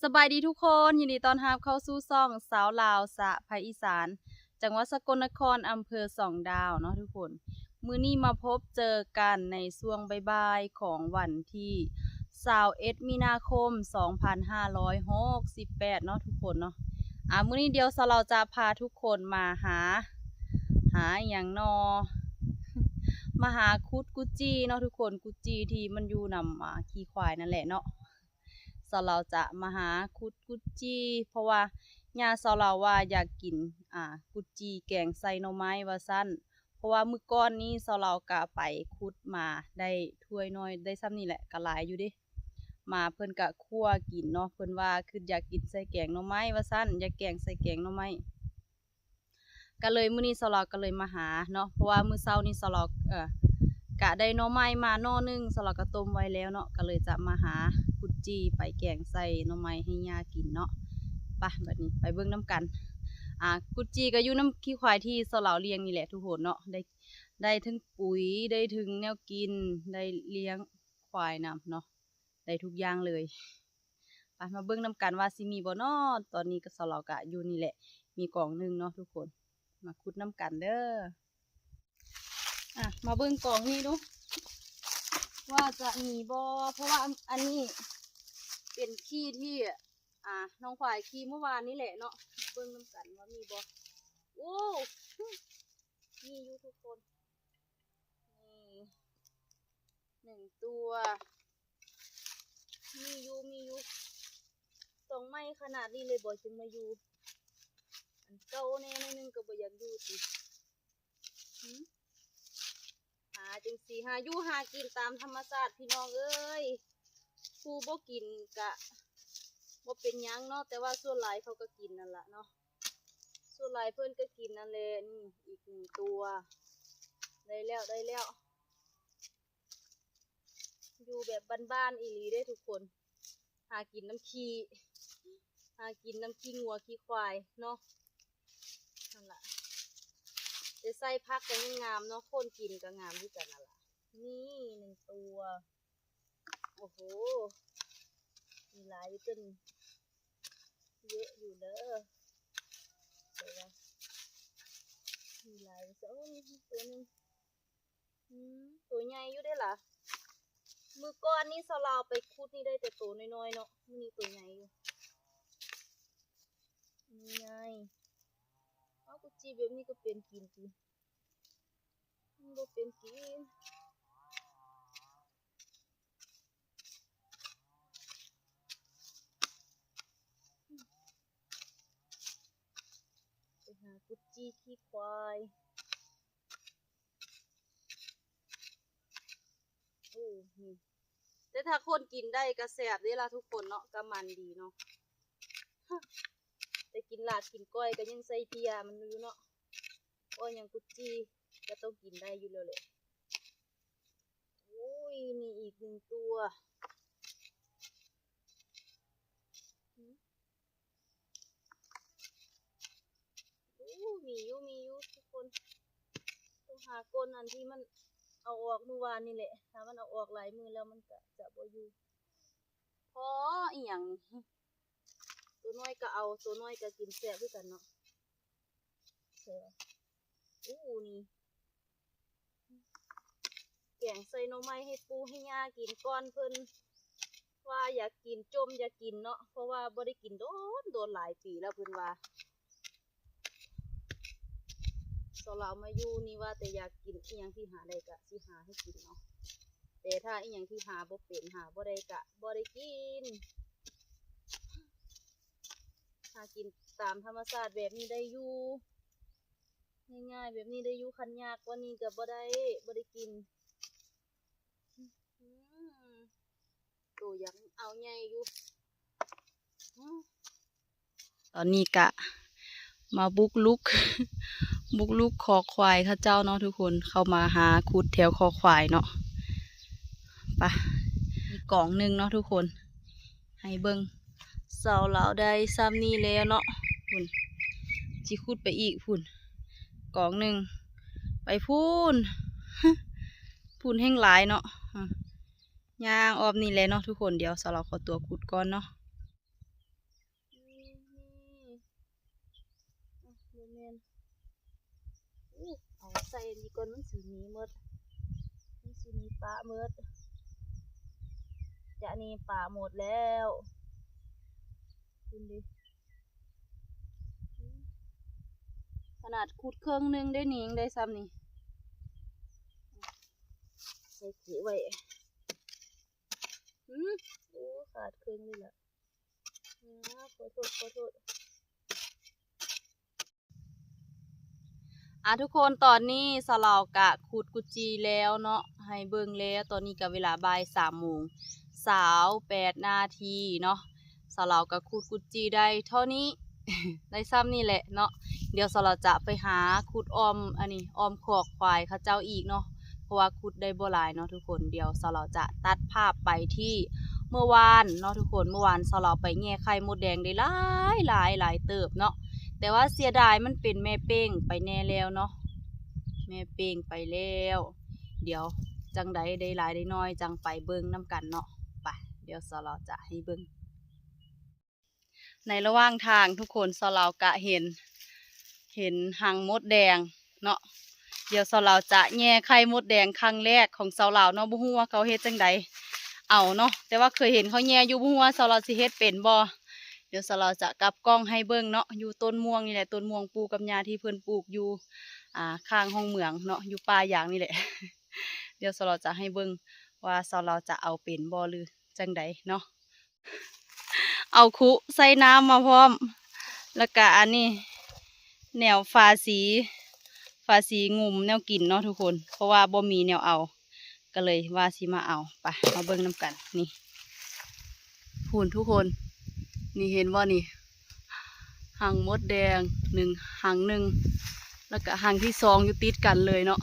ສະບາຍດີທຸກຄົນ, ຍິນດີຕ້ອນຮັບເຂົ້າສູ່ຊ່ອງສາວລາວສະພາກອີສານ, ຈັງຫວັດສະກົນນະຄອນ, ອຳເພີສອງດາວເນາະທຸກຄົນ. ມື້ນີ້ມາພົບເຈີກັນໃນຊ່ວງບ່າຍໆຂອງວັນທີຊາວເອັດ ມີນາຄົມ ສອງພັນຫ້າຮ້ອຍຫົກສິບແປດເນາະທຸກຄົນເນາະ. ອາ ມື້ນີ້ດຽວສາວລາວຈະພາທຸກຄົນມາຫາ ຫາອີ່ຫຍັງນໍ ມາຫາຂຸດກຸດຈີ່ເນາະທຸກຄົນ, ກຸດຈີ່ທີ່ມັນຢູ່ນຳ ອາ ຂີ້ຄວາຍນັ້ນແຫຼະເນາະ. ສາວລາວຈະມາຫາຂຸດກຸດຈີ່ ເພາະວ່າຍ່າສາວລາວວ່າຢາກກິນ ອາ ກຸດຈີ່ແກງໃສ່ໜໍ່ໄມ້ວ່າຊັ້ນ. ເພາະວ່າມື້ກ່ອນນີ້ສາວລາວກະໄປຂຸດມາໄດ້ຖ້ວຍນ້ອຍ ໄດ້ຊ່ຳນີ້ແຫຼະ ກະຫຼາຍຢູ່ເດ. ມາເພິ່ນກະຂົ້ວກິນເນາະ, ເພິ່ນວ່າຄຶດຢາກກິນໃສ່ແກງໜໍ່ໄມ້ວ່າຊັ້ນ, ຢາກແກງໃສ່ແກງໜໍ່ໄມ້. ກະເລີຍມື້ນີ້ສາວລາວກະເລີຍມາຫາເນາະ, ເພາະວ່າມື້ເຊົ້ານີ້ສາວລາວ ເອີ ກະໄດ້ໜໍ່ໄມ້ມາໜໍ່ໜຶ່ງ, ສາວລາວກະຕົ້ມໄວ້ແລ້ວເນາະ, ກະເລີຍຈະມາຫາກຸດຈີ່ໄປແກງໃສ່ໜໍ່ໄມ້ໃຫ້ຍ່າກິນເນາະ. ໄປ ບາດນີ້ໄປເບິ່ງນຳກັນ. ອາ ກຸດຈີ່ກະຢູ່ນຳຂີ້ຄວາຍທີ່ສາວລາວລ້ຽງນີ້ແຫຼະທຸກຄົນເນາະ, ໄດ້ ໄດ້ເຖິງປຸ໋ຍ ໄດ້ເຖິງແນວກິນ ໄດ້ລ້ຽງຄວາຍນຳເນາະ. ໄດ້ທຸກຢ່າງເລີຍ. ໄປ ມາເບິ່ງນຳກັນວ່າຊິມີບໍ່ເນາະ. ຕອນນີ້ກະສາວລາວກະຢູ່ນີ້ແຫຼະ, ມີກອງໜຶ່ງເນາະທຸກຄົນ. ມາຂຸດນຳກັນເດີ. ອາ ມາເບິ່ງກອງນີ້ດູ ວ່າຈະມີບໍ່, ເພາະວ່າອັນ ອັນນີ້ເປັນຂີ້ທີ່ ອາ ນ້ອງຄວາຍຂີ້ມື້ວານນີ້ແຫຼະເນາະ. ເບິ່ງນຳກັນວ່າມີບໍ່. ໂອ້ ມີຢູ່ທຸກຄົນ. ນີ້ ໜຶ່ງຕົວ. ມີຢູ່ ມີຢູ່. ຕ້ອງໃໝ່ຂະໜາດນີ້ເລີຍບໍ່ຈຶ່ງມາຢູ່? ອັນເກົ່າແນ່ໜ້ອຍໜຶ່ງກະບໍ່ຢາກຢູ່ຕິ. ຫາຈັ່ງຊີ້ ຫາຢູ່ຫາກິນຕາມທຳມະຊາດພີ່ນ້ອງເອີຍ. ຜູ້ບໍ່ກິນກະບໍ່ເປັນຫຍັງເນາະ, ແຕ່ວ່າສ່ວນຫຼາຍເຂົາກະກິນນັ້ນລະເນາະ. ສ່ວນຫຼາຍເພິ່ນກະກິນນັ້ນແຫຼະ. ນີ້ອີກໜຶ່ງຕົວ. ໄດ້ແລ້ວ ໄດ້ແລ້ວ. ຢູ່ແບບບ້ານໆອີ່ຫຼີເດ້ທຸກຄົນ, ຫາກິນນຳຂີ້ ຫາກິນນຳຂີ້ງົວຂີ້ຄວາຍເນາະ. ນັ້ນລະ ໄດ້ໃສ່ຜັກກະຍັງງາມເນາະ, ຄົນກິນກະງາມຄືກັນນັ້ນລະ. ນີ້ໜຶ່ງຕົວ. ໂອ້ໂຫ ມີຫຼາຍຢູ່ຕົວນີ້, ເຍອະຢູ່ເດີ. ແຕ່ວ່າມີຫຼາຍຢູ່ ໂອ້ ມີຕົວໜຶ່ງ. ອືມ ຕົວໃຫຍ່ຢູ່ເດ້ລະ. ມື້ກ່ອນນີ້ສາວລາວໄປຂຸດນີ້ໄດ້ແຕ່ໂຕນ້ອຍໆເນາະ, ມື້ນີ້ໂຕໃຫຍ່ຢູ່. ນີ້ໃຫຍ່. ເອົາ ກຸດຈີ່ແບບນີ້ກະເປັນກິນຕິ? ມັນບໍ່ເປັນກິນ. ໄປຫາກຸດຈີ່ຂີ້ຄວາຍ. ໂອ້ ນີ້ ແຕ່ຖ້າຄົນກິນໄດ້ກະແຊບເດ້ລະທຸກຄົນເນາະ, ກະມັນດີເນາະ. ແຕ່ກິນລາບກິນກ້ອຍກະຍັງໃສ່ເພຍມັນຢູ່ເນາະ. ໂອ້ຍ ຫຍັງ ກຸດຈີ່ກະຕ້ອງກິນໄດ້ຢູ່ແລ້ວແຫຼະ. ໂອ້ຍ ນີ້ອີກໜຶ່ງຕົວ. ໂອ້ ມີຢູ່ ມີຢູ່ທຸກຄົນ. ຕ້ອງຫາກົ້ນອັນທີ່ມັນເອົາອອກມື້ວານນີ້ແຫຼະ. ຖ້າມັນເອົາອອກຫຼາຍມື້ແລ້ວມັນກະຈະບໍ່ຢູ່. ພໍອີ່ຫຍັງນີ້ ໂຕນ້ອຍກະເອົາ, ໂຕນ້ອຍກະກິນແຊບຄືກັນເນາະ. ອູ້ ນີ້ ແກງໃສ່ໜໍ່ໄມ້ໃຫ້ປູ່ໃຫ້ຍ່າກິນກ່ອນ, ເພິ່ນວ່າຢາກກິນ ຈົ່ມຢາກກິນເນາະ, ເພາະວ່າບໍ່ໄດ້ກິນໂດນໆ ຫຼາຍປີແລ້ວເພິ່ນວ່າ. ສາວລາວມາຢູ່ນີ້ວ່າແຕ່ຢາກກິນອີ່ຫຍັງທີ່ຫາໄດ້ກະຊິຫາໃຫ້ກິນເນາະ, ແຕ່ຖ້າອີ່ຫຍັງທີ່ຫາບໍ່ເປັນ ຫາບໍ່ໄດ້ກະບໍ່ໄດ້ກິນ. ຫາກິນຕາມທຳມະຊາດແບບນີ້ໄດ້ຢູ່, ງ່າຍໆແບບນີ້ໄດ້ຢູ່, ຄັນຍາກກວ່ານີ້ກະບໍ່ໄດ້ ບໍ່ໄດ້ກິນ. ອືມ ໂຕຢາກເອົາໃຫຍ່ຢູ່. ອືມ ຕອນນີ້ກະມາບຸກລຸກ ບຸກລຸກຄອກຄວາຍເຂົາເຈົ້າເນາະທຸກຄົນ, ເຂົ້າມາຫາຂຸດແຖວຄອກຄວາຍເນາະ. ໄປ ອີກກອງໜຶ່ງເນາະທຸກຄົນ ໃຫ້ເບິ່ງ. ສາວລາວໄດ້ຊ່ຳນີ້ແລ້ວເນາະ. ພຸ້ນ ຊິຂຸດໄປອີກພຸ້ນ ກອງໜຶ່ງ ໄປພຸ້ນ ພຸ້ນແຮ່ງຫຼາຍເນາະ. ຍ່າງອ້ອມນີ້ແຫຼະເນາະທຸກຄົນ, ດຽວສາວລາວຂໍຕົວຂຸດກ່ອນເນາະ. ໃສ່ອັນນີ້ກ່ອນ ມັນຊິໜີໝົດ ມັນຊິໜີປະໝົດ ຈະໜີປະໝົດແລ້ວ ເຫັນເດ້ ຂະໜາດຂຸດເຄິ່ງໜຶ່ງໄດ້ໜີ ຍັງໄດ້ຊ່ຳນີ້ ໃສ່ກຸໄວ້ ອື ໂອ້ ຂາດເຄິ່ງເລີຍລະ ອາ ຂໍໂທດ ຂໍໂທດ ອາ ທຸກຄົນ ຕອນນີ້ສາວລາວກະຂຸດກຸດຈີ່ແລ້ວເນາະ ໃຫ້ເບິ່ງແລ້ວ ຕອນນີ້ກະເວລາບ່າຍສາມໂມງຊາວແປດນາທີເນາະ ສາວລາວກະຂຸດກຸດຈີ່ໄດ້ເທົ່ານີ້ ໄດ້ຊ່ຳນີ້ແຫຼະເນາະ ດຽວສາວລາວຈະໄປຫາຂຸດອ້ອມ ອັນນີ້ ອ້ອມຄອກຄວາຍເຂົາເຈົ້າອີກເນາະ ເພາະວ່າຂຸດໄດ້ບໍ່ຫຼາຍເນາະທຸກຄົນ ດຽວສາວລາວຈະຕັດພາບໄປທີ່ເມື່ອວານເນາະທຸກຄົນ ເມື່ອວານສາວລາວໄປແຍ່ໄຂ່ມົດແດງໄດ້ຫຼາຍໆ ຫຼາຍເຕີບເນາະ ແຕ່ວ່າເສຍດາຍມັນເປັນແມ່ເປ້ງໄປແນ່ແລ້ວເນາະ ແມ່ເປ້ງໄປແລ້ວ ດຽວຈັ່ງໃດໄດ້ຫຼາຍໄດ້ໜ້ອຍຈັ່ງໄປເບິ່ງນຳກັນເນາະ ໄປ ດຽວສາວລາວຈະໃຫ້ເບິ່ງ ໃນລະຫວ່າງທາງທຸກຄົນ ສາວລາວກະເຫັນ ເຫັນຮັງມົດແດງເນາະ ດຽວສາວລາວຈະແຍ່ໄຂ່ມົດແດງຄັ້ງແລກຂອງສາວລາວເນາະ ບໍ່ຮູ້ວ່າເຂົາເຮັດຈັ່ງໃດເອົາເນາະ ແຕ່ວ່າເຄີຍເຫັນເຂົາແຍ່ຢູ່ ບໍ່ຮູ້ວ່າສາວລາວຊິເຮັດເປັນບໍ່ ດຽວສາວລາວຈະກັບກ້ອງໃຫ້ເບິ່ງເນາະ ຢູ່ຕົ້ນມ່ວງນີ້ແຫຼະ ຕົ້ນມ່ວງປູ່ກັບຍ່າທີ່ເພິ່ນປູກຢູ່ ອ່າ ຂ້າງຫ້ອງເມືອງເນາະ ຢູ່ປ່າຢາງນີ້ແຫຼະ ດຽວສາວລາວຈະໃຫ້ເບິ່ງວ່າສາວລາວຈະເອົາເປັນບໍ່ ຫຼືຈັ່ງໃດເນາະ ເອົາຄຸໃສ່ນ້ຳມາພ້ອມ ແລ້ວກະອັນນີ້ ແນວຝາສີ ຝາສີງຸ້ມແນວກິນເນາະທຸກຄົນ ເພາະວ່າບໍ່ມີແນວເອົາ ກະເລີຍວ່າຊິມາເອົາ ໄປ ມາເບິ່ງນຳກັນ ນີ້ ພຸ້ນທຸກຄົນ ນີ້ເຫັນບໍ່ນີ້ ຮັງມົດແດງໜຶ່ງ ຮັງໜຶ່ງ ແລ້ວກະຮັງທີສອງຢູ່ຕິດກັນເລີຍເນາະ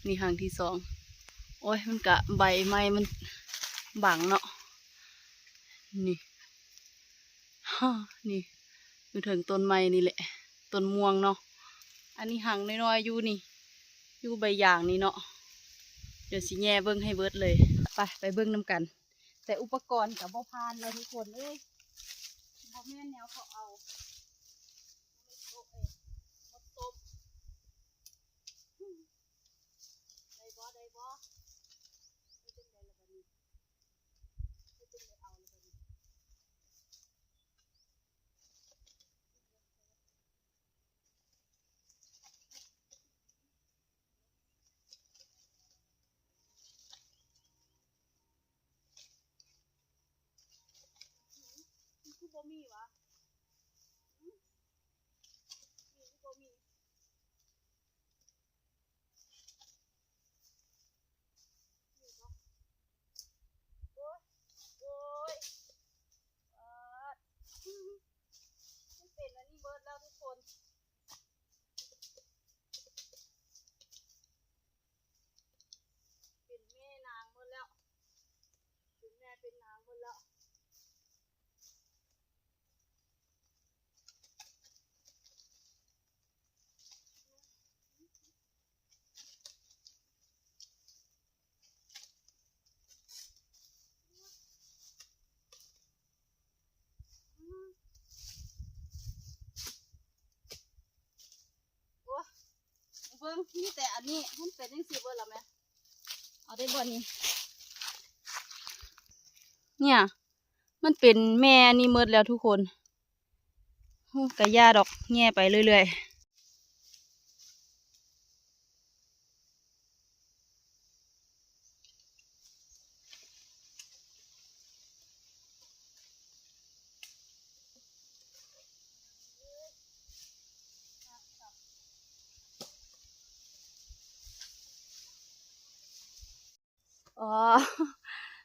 ນີ້ຮັງທີສອງ ໂອ້ຍ ມັນກະໃບໄມ້ມັນບັງເນາະ ນີ້ ນີ້ ຢູ່ເທິງຕົ້ນໄມ້ນີ້ແຫຼະ ຕົ້ນມ່ວງເນາະ ອັນນີ້ຮັງນ້ອຍໆຢູ່ນີ້ ຢູ່ໃບຢາງນີ້ເນາະ ດຽວຊິແຍ່ເບິ່ງໃຫ້ເບິດເລີຍ ໄປ ໄປເບິ່ງນຳກັນ ແຕ່ອຸປະກອນກະບໍ່ຜ່ານແລ້ວທຸກຄົນເອີຍ ບໍ່ແມ່ນແນວເຂົາເອົາ ໄດ້ບໍ່ ໄດ້ບໍ່ ເຮັດຈັ່ງໃດລະບາດນີ້ ເຮັດຈັ່ງໃດເອົາລະບາດນີ້ ຄືບໍ່ມີວະ ໂອ້ຍ ໂອ້ຍ ປາດ ມັນເປັນອັນນີ້ເບິດແລ້ວທຸກຄົນ ເປັນແມ່ນາງເບິດແລ້ວ ເປັນແມ່ເປັນນາງເບິດແລ້ວ. ໂອ້ຍ ເບິ່ງ ມີແຕ່ອັນນີ້ ມັນເປັນຈັ່ງຊີ້ເບິດລະແມະ ເອົາໄດ້ບໍ່ນີ້ ເນ່ຍ ມັນເປັນແມ່ນີ້ໝົດແລ້ວທຸກຄົນ ໂອ້ ກະຢ່າດອກ ແຍ່ໄປເລື້ອຍໆ. ອໍ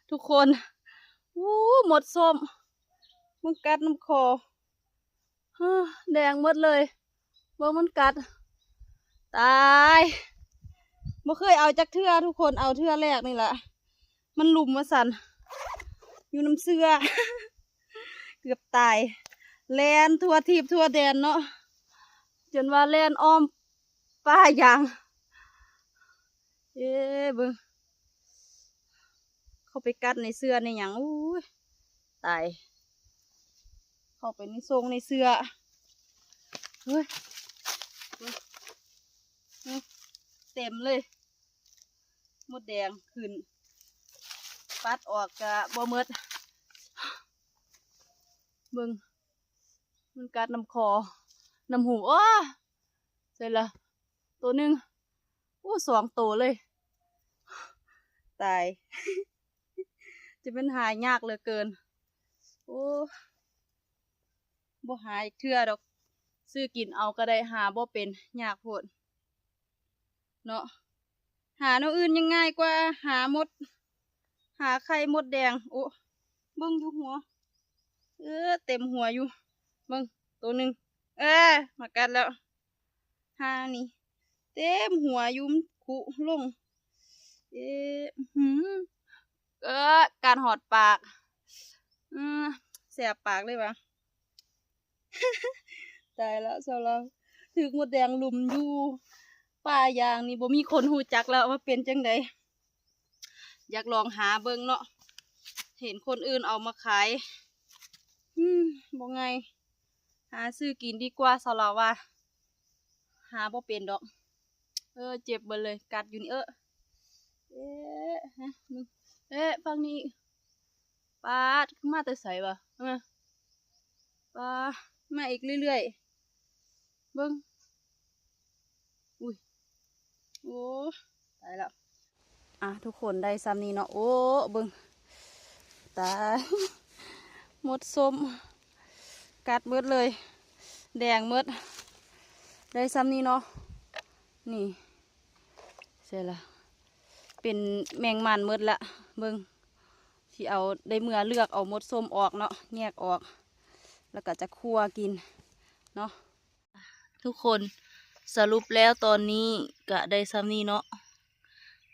ທຸກຄົນ ໂອ້ ມົດສົ້ມ ມັນກັດນຳຄໍ ຮາ ແດງໝົດເລີຍ ເບິ່ງມັນກັດ ຕາຍ ບໍ່ເຄີຍເອົາຈັກເທື່ອທຸກຄົນ ເອົາເທື່ອແລກນີ້ລະ ມັນລຸມວ່າຊັ້ນ ຢູ່ນຳເສື້ອ ເກືອບຕາຍ ແລ່ນທົ່ວທີບທົ່ວແດນເນາະ ຈົນວ່າແລ່ນອ້ອມປ່າຢາງ ເອີ ເບິ່ງ ເຂົ້າໄປກັດໃນເສື້ອໃນຫຍັງ ໂອ້ຍ ຕາຍ ເຂົ້າໄປໃນຊົງໃນເສື້ອ ເຮີ້ຍ ເບິ່ງ ເບິ່ງ ເຕັມເລີຍ ມົດແດງຂຶ້ນ ປັດອອກກະບໍ່ໝົດ ເບິ່ງ ມັນກັດນຳຄໍ ນຳຫູ ໂອ້ ໃສ່ລະ ໂຕໜຶ່ງ ໂອ້ ສອງໂຕເລີຍ ຕາຍ ຈະແມ່ນຫາຍາກເຫຼືອເກີນ ໂອ້ ບໍ່ຫາຈັກເທື່ອດອກ ຊື້ກິນເອົາກະໄດ້ ຫາບໍ່ເປັນ ຍາກໂພດເນາະ ຫາແນວອື່ນຍັງງ່າຍກວ່າ ຫາມົດ ຫາໄຂ່ມົດແດງ ໂອ້ ເບິ່ງຢູ່ຫົວ ເອີ ເຕັມຫົວຢູ່ ເບິ່ງ ໂຕໜຶ່ງ ເອີ ມາກັດແລ້ວ ຫານີ້ ເຕັມຫົວຢູ່ ມັນຄຸລົງ ເອີ ຫື ເອີ ກັດຮອດປາກ ອື ແສບປາກເລີຍຫວາ ຕາຍລະ ຊາວລາວ ຖືກມົດແດງລຸມຢູ່ປ່າຢາງນີ້ ບໍ່ມີຄົນຮູ້ຈັກແລ້ວວ່າເປັນຈັ່ງໃດ ຢາກລອງຫາເບິ່ງເນາະ ເຫັນຄົນອື່ນເອົາມາຂາຍ ອື ບໍ່ງ່າຍ ຫາຊື້ກິນດີກວ່າ ຊາວລາວວ່າ ຫາບໍ່ເປັນດອກ ເອີ ເຈັບເບິດເລີຍ ກັດຢູ່ນີ້ ເອີ ເອະ ເອະ ຝັ່ງນີ້ ປາດ ຄືມາແຕ່ໃສຫວາ ເອີ ປາດ ມາອີກເລື້ອຍໆ ເບິ່ງ ອຸ້ຍ ໂອ້ ຕາຍແລ້ວ ອ່ະ ທຸກຄົນ ໄດ້ຊ່ຳນີ້ເນາະ ໂອ້ ເບິ່ງ ຕາຍ ມົດສົ້ມ ກັດໝົດເລີຍ ແດງໝົດ ໄດ້ຊ່ຳນີ້ເນາະ ນີ້ ໃສ່ລະ ເປັນແມງມັນໝົດລະ ເບິ່ງ ຊິເອົາ ໄດ້ເມືອເລືອກເອົາມົດສົ້ມອອກເນາະ ແຍກອອກ ແລ້ວກະຈະຂົ້ວກິນເນາະ ທຸກຄົນ ສະຫຼຸບແລ້ວຕອນນີ້ກະໄດ້ຊ່ຳນີ້ເນາະ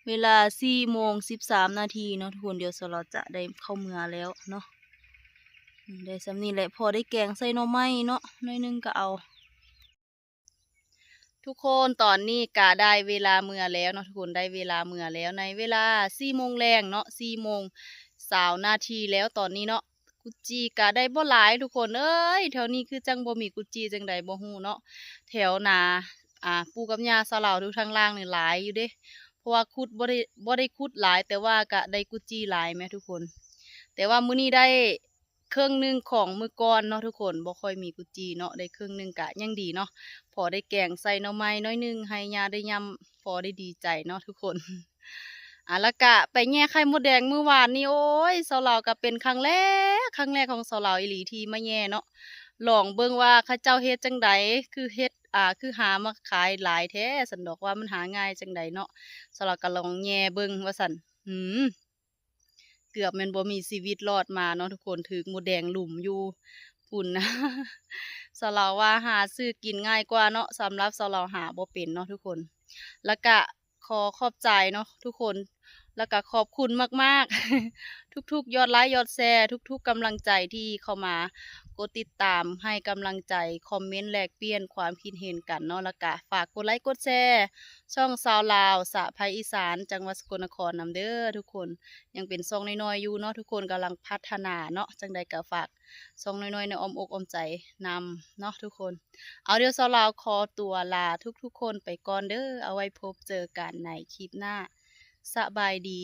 ເວລາສີ່ໂມງສິບສາມນາທີເນາະທຸກຄົນ ດຽວສາວລາວຈະໄດ້ເຂົ້າເມືອແລ້ວເນາະ ໄດ້ຊ່ຳນີ້ແຫຼະ ພໍໄດ້ແກງໃສ່ໜໍ່ໄມ້ເນາະ ໜ້ອຍໜຶ່ງກະເອົາ ທຸກຄົນ ຕອນນີ້ກະໄດ້ເວລາເມືອແລ້ວເນາະທຸກຄົນ ໄດ້ເວລາເມືອແລ້ວ ໃນເວລາສີ່ໂມງແລງເນາະ ສີ່ໂມງຊາວນາທີແລ້ວຕອນນີ້ເນາະ ກຸດຈີ່ກະໄດ້ບໍ່ຫຼາຍທຸກຄົນເອີຍ ແຖວນີ້ຄືຈັ່ງບໍ່ມີກຸດຈີ່ຈັ່ງໃດບໍ່ຮູ້ເນາະ ແຖວໜ້າ ອ່າ ປູ່ກັບຍ່າສາວລາວຢູ່ທາງລ່າງນີ້ຫຼາຍຢູ່ເດ້ ເພາະວ່າຂຸດບໍ່ໄດ້ ບໍ່ໄດ້ຂຸດຫຼາຍ ແຕ່ວ່າກະໄດ້ກຸດຈີ່ຫຼາຍແມ້ທຸກຄົນ ແຕ່ວ່າມື້ນີ້ໄດ້ ເຄິ່ງໜຶ່ງຂອງມື້ກ່ອນເນາະທຸກຄົນ ບໍ່ຄ່ອຍມີກຸດຈີ່ເນາະ ໄດ້ເຄິ່ງໜຶ່ງກະຍັງດີເນາະ ພໍໄດ້ແກງໃສ່ໜໍ່ໄມ້ໜ້ອຍໜຶ່ງ ໃຫ້ຍ່າໄດ້ຫຍ້ຳ ພໍໄດ້ດີໃຈເນາະທຸກຄົນ ອ່າ ແລ້ວກະໄປແຍ່ໄຂ່ມົດແດງມື້ວານນີ້ ໂອ້ຍ ສາວລາວກະເປັນຄັ້ງແລກ ຄັ້ງແລກຂອງສາວລາວອີ່ຫຼີທີ່ມາແຍ່ເນາະ ລອງເບິ່ງວ່າເຂົາເຈົ້າເຮັດຈັ່ງໃດ ຄືເຮັດ ອ່າ ຄືຫາມາຂາຍຫຼາຍແທ້ ຊັ້ນດອກວ່າມັນຫາງ່າຍຈັ່ງໃດເນາະ ສາວລາວກະລອງແຍ່ເບິ່ງວ່າຊັ້ນ ອືມ ເກືອບແມ່ນບໍ່ມີຊີວິດລອດມາເນາະທຸກຄົນ ຖືກມົດແດງລຸມຢູ່ພຸ້ນ ສາວລາວວ່າຫາຊື້ກິນງ່າຍກວ່າເນາະ ສຳລັບສາວລາວຫາບໍ່ເປັນເນາະທຸກຄົນ ແລ້ວກະຂໍຂອບໃຈເນາະທຸກຄົນ ແລ້ວກະຂອບຄຸນມາກໆ ທຸກໆຍອດໄລ ຍອດແຊ ທຸກໆກຳລັງໃຈທີ່ເຂົ້າມາກົດຕິດຕາມ ໃຫ້ກຳລັງໃຈ ຄອມເມັນແລກປ່ຽນຄວາມຄິດເຫັນກັນເນາະ ແລ້ວກະຝາກກົດໄລກົດແຊ ຊ່ອງຊາວລາວສະໃພອີສານ ຈັງຫວັດສະກົນນະຄອນນຳເດີທຸກຄົນ ຍັງເປັນຊ່ອງນ້ອຍໆຢູ່ເນາະ ທຸກຄົນກຳລັງພັດທະນາເນາະ ຈັ່ງໃດກະຝາກຊ່ອງນ້ອຍໆໃນອ້ອມອົກອ້ອມໃຈນຳເນາະທຸກຄົນ ເອົາ ດຽວຊາວລາວຂໍຕົວລາທຸກໆຄົນໄປກ່ອນເດີ ເອົາໄວ້ພົບເຈີກັນໃນຄລິບໜ້າ ສະບາຍດີ.